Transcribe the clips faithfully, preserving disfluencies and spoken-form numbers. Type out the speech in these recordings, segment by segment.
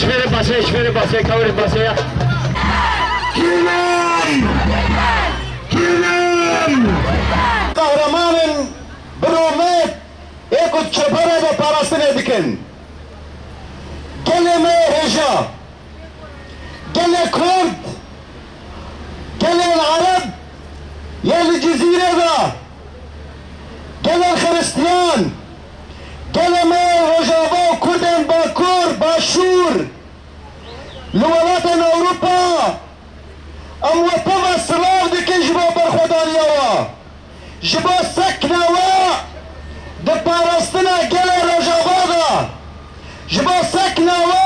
Şifêrê basê, şifêrê basê, kawerê basê ya. Kimin? Kimin? Qehremanên bi rûmet ê ku di çepere de parastinê dikin. Gelê me yê hêja, gelê Kurd, gelên Ereb yê li Cizîrê de, gelên Xiristiyan, gelê me yê Rojava û Kurdên Bakur, Başûr, li welatên Ewropa, em we teva silav dikin ji bo berxwedaniya we. Ji bo sekna we di parastina gelê Rojava de, ji bo sekna we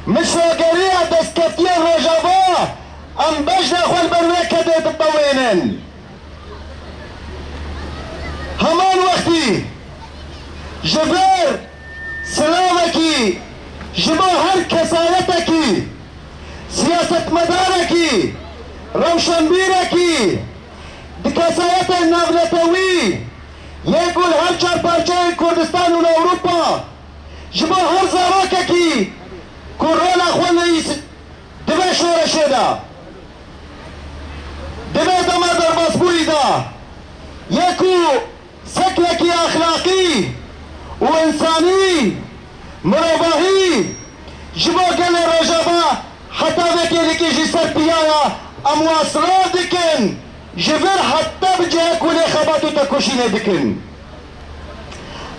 misogeriya destkeftiyên Rojava, em bejna xwe li ber wê kedê dibewênin. Heman wextî ji vir silavekî ji bo her kesayetekî, siyasetmedarekî, rewşenbîrekî, di kesayetên navnetewî yê ku li her çar parçeyên Kurdistan û li Ewropa, ji bo her zarokekî ku rola xwe li îs-, di vê şoreşê de, di vê dema derbasbûyî de, yê ku seknekî exlaqî û însanî, mirovahî ji bo gelê Rojava heta vê kêlîkî jî ser piya ye, em wan silav dikin, ji vir heta bi cihek wê xebat û tekoşînê dikin.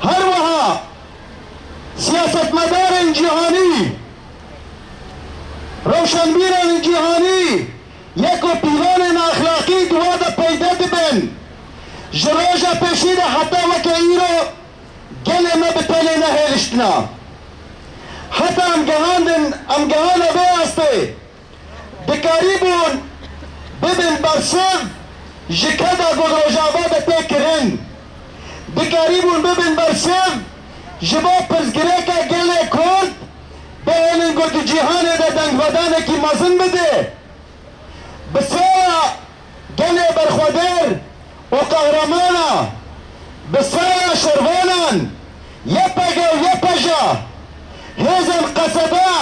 Her wiha siyasetmedarên cîhanî, rewşenbîrên cîhanî, yê ku pîvanên exlaqî di we de peyde dibin. Ji roja pêşî de heta weke îro gelê me bi tenê nehêliştina. Heta em gehandin, em gehane vê astê. Dikarîbûn bibin bersiv ji keda ku di Rojava de tê kirin. Dikarîbûn bibin bersiv ji bo pirsgirêka gelê Kurd, bihêlin ku di cîhanê de dengvedanekî mezin bide. Bi saya gelê berxwedêr û qehremana, bi saya şervanan Y P G û Y P J, hêzên Qeseda,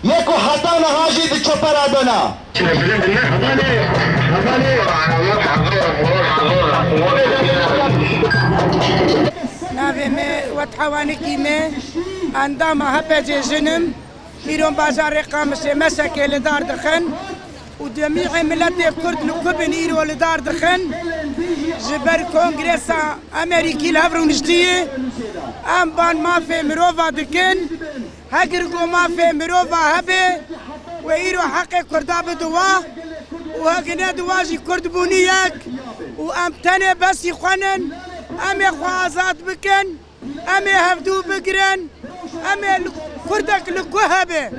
yê ku heta niha jî di çepera de ne. Navê me Wet Hewanikî me, endama H P C jin im. Îro bajarê Qamişê meşekê li dar dixin û cemîê miletê Kurd li ku bin îro li dar dixin. Ji ber Kongresa Amerîkî li hev rûniştiyê em ban mafê mirova dikin. Heger ku mafê mirova hebe, wê îro heqê Kurda bide wa û heger nede wa jî Kurd bûnî yek û em tenê besî xwe nin. Em ê xwe azad bikin. Em ê hevdû bigirin, em ê li, Kurdek li ku hebe,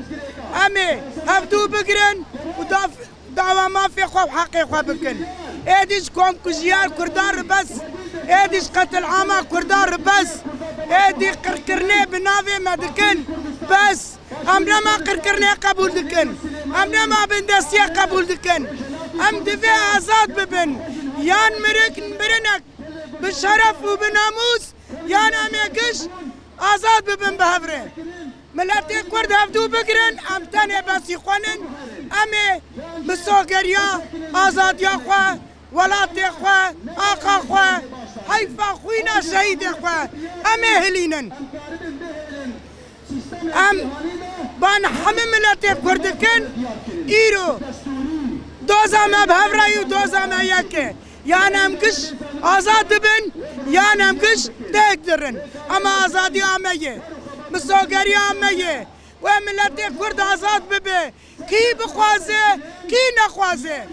em ê hevdû bigirin û daf-, dawa mafê xwe û heqê xwe bikin. Êdî ji komkujiya Kurdan re bes, êdî ji qetilama Kurdan re bes, êdî qirkirinê bi navê me dikin, bes. Em nema qirkirinê qebûl dikin, em nema bindestiye qebûl dikin. Em divê azad bibin, yan mirik mirinek bi şeref û bi namûs, yan em ê giş azad bibin bi hev re. Miletê Kurd hevdû bigirin, em tenê besî xwe nin, em ê bi sogeriya azadiya xwe, welatê xwe, axa xwe, heyfa xwîna şehîdê xwe, em ê hilînin. Em ban hemî miletê Kurd dikin, îro doza me bi hev re yî û doza me yek e. Yan em giş azad dibin, yan em giş têk dirin. Ama azadiya me ye, misogeriya me ye. Wê miletê Kurd azad bibe. Kî bixwaze, kî nexwaze.